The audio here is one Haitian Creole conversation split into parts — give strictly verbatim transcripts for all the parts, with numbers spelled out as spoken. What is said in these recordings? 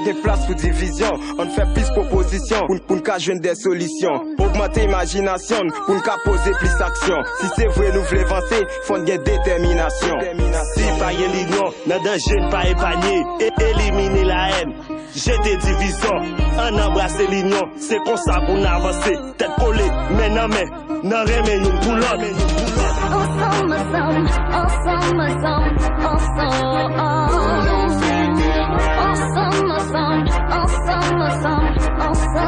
Gen plas pou divizyon, ann fè plis pwopozisyon pou n, pou n ka jwenn de solisyon. Ogmante imajinasyon n pou n ka poze plis aksyon. Si se vre nou vle vanse, fò n gen detèminasyon. Si pa gen linyon, nan danje n pa epanye. E, elimine lahèn, jete divizyon, ann anbrase linyon. Se konsa pou n avanse. Tèt kole, men nan men, nan renmen youn pou lòt. Ansanm, ansanm, ansanm, ansanm, ansanm. Ansanm, ansanm, ansanm, ansanm, ansanm.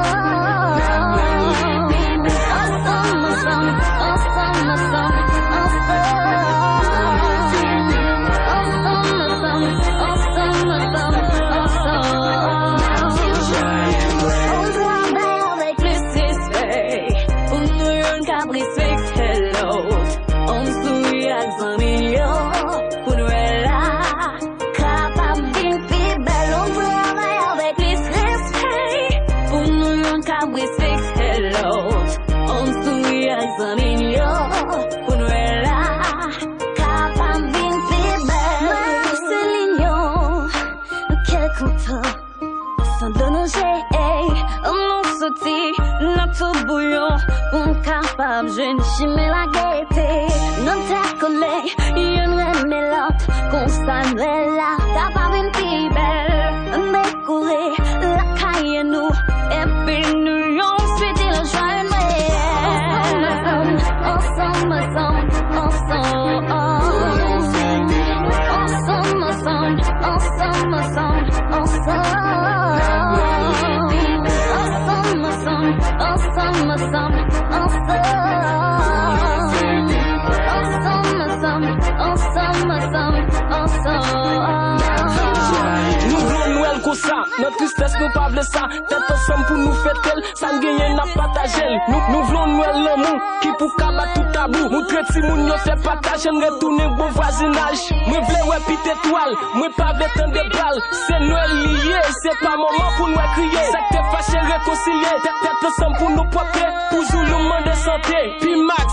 Ansanm, ansanm, ansanm, ansanm, ansanm. Ansanm, ansanm, ansanm, ansanm, ansanm. On travay avèk plis respè pou nou youn k ap respekte lòt. On souri ak zanmi yo pou nou wè la kapab vin pi bèl. On travay avèk plis respè pou nou youn k ap respekte lòt. On souri ak zanmi yo pou nou wè la kapab vin pi bèl. Mwen se linyon, kè kontan. San danje, ey, nou soti nan tout bouyon pou n kapab jwenn chimen lagete. Nou tèt kole, youn renmen lòt, konsa nwèl la kapab vin pi bèl. Ann dekore lakay nou, epi nou yon switi lajwa nwèl. Ansanm, ansanm, ansanm, ansanm. Ansanm, ansanm, ansanm, ansanm, ansanm. Ansanm, ansanm, ansanm, ansanm, ansanm. Ansanm, ansanm, ansanm, ansanm, ansanm. Nou vle yon Nwèl konsa, nan tristès nou pa vle sa. Tèt ansanm pou nou fete l, sa n genyen n ap pataje l. Nou, nou vle yon Nwèl lanmou ki pou kaba tout tabou. Moutre timoun yo fè pataje n, retounen bon vwazinaj. Mwen vle wè pit etwal, mwen pa vle tande bal. Se Nwèl li ye, se pa moman pou n wè kriye. Sa k te fache rekonsilye, tèt, tèt ansanm pou nou pwòpte. Pou Zoulou mande sante, pi mak.